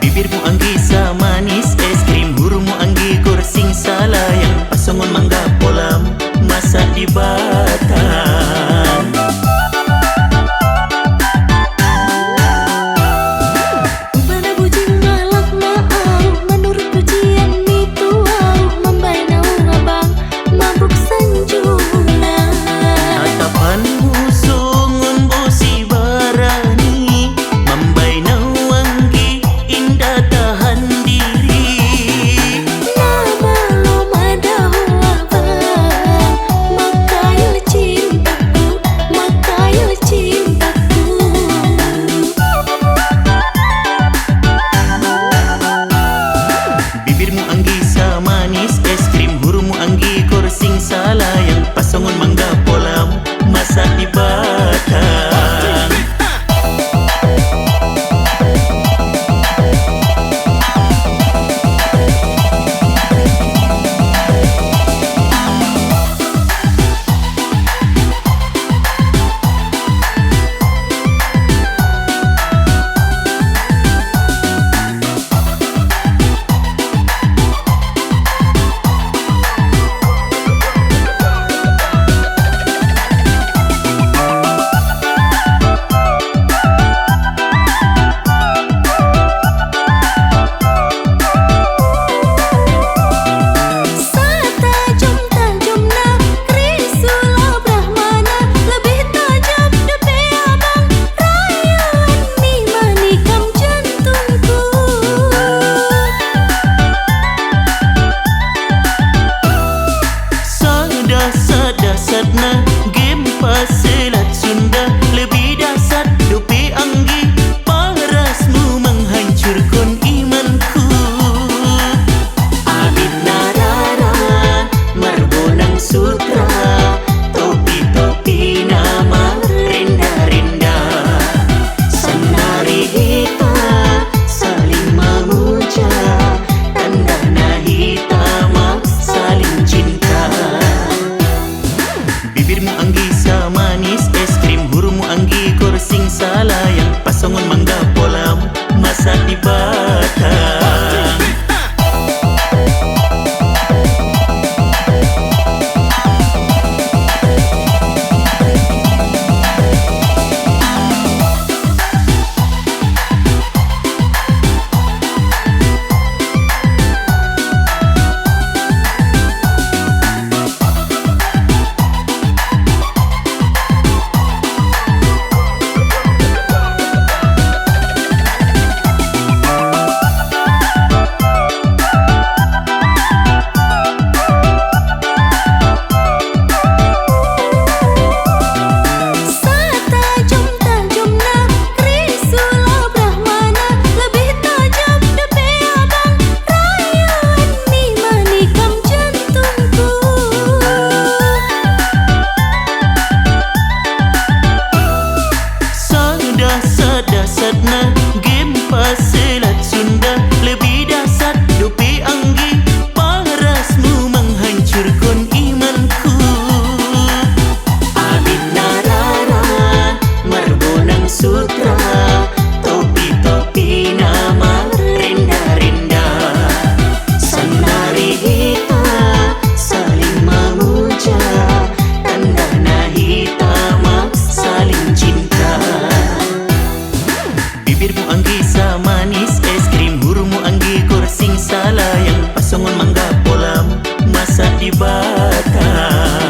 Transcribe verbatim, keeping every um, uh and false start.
Bibirmu anggi samanis es krim, hurumu anggi gorsing salayang, pasongon mangga polam masa di batang. Umpana bujing malak na au, manurut pujian ni tuau, mambaen au abang mabuk sanjung na. Tatapanmu songon bosi barani, mambaen au anggi inda tahan diri. Na malo madahu abang, makayo cintaku, makayo cintaku. Bibirmu anggi samanis es krim, hurumu anggi gorsing salayang, pasongon mangga polam masa di batang. Satajom-tajomna Trisula Brahmana, lebih tajam dope abang rayuan ni manikam jantungku. Sadasat-dasatna gempa Selat Sunda, lebih dahsyat dope anggi parasmu menghancurkan imanku. Abit na rara marbonang sutra, topi-topina marenda-renda, sannari hita saling memuja, tandana hita ma saling cinta. Bibirmu anggi samanis es krim, hurumu anggi gorsing salayang, pasongon mangga polam masa di batang. Satajom-tajomna Trisula Brahmana, lebih tajam dope abang rayuan ni manikam jantungku. Sadasat-dasatna gempa Selat Sunda, lebih dahsyat dope anggi parasmu menghancurkan imanku. Abit na rara marbonang sutra, topi-topina marenda-renda, sannari hita saling memuja, tandana hita ma saling cinta. Bibirmu anggi samanis es krim, hurumu anggi gorsing salayang, pasongon mangga polam masa di batang.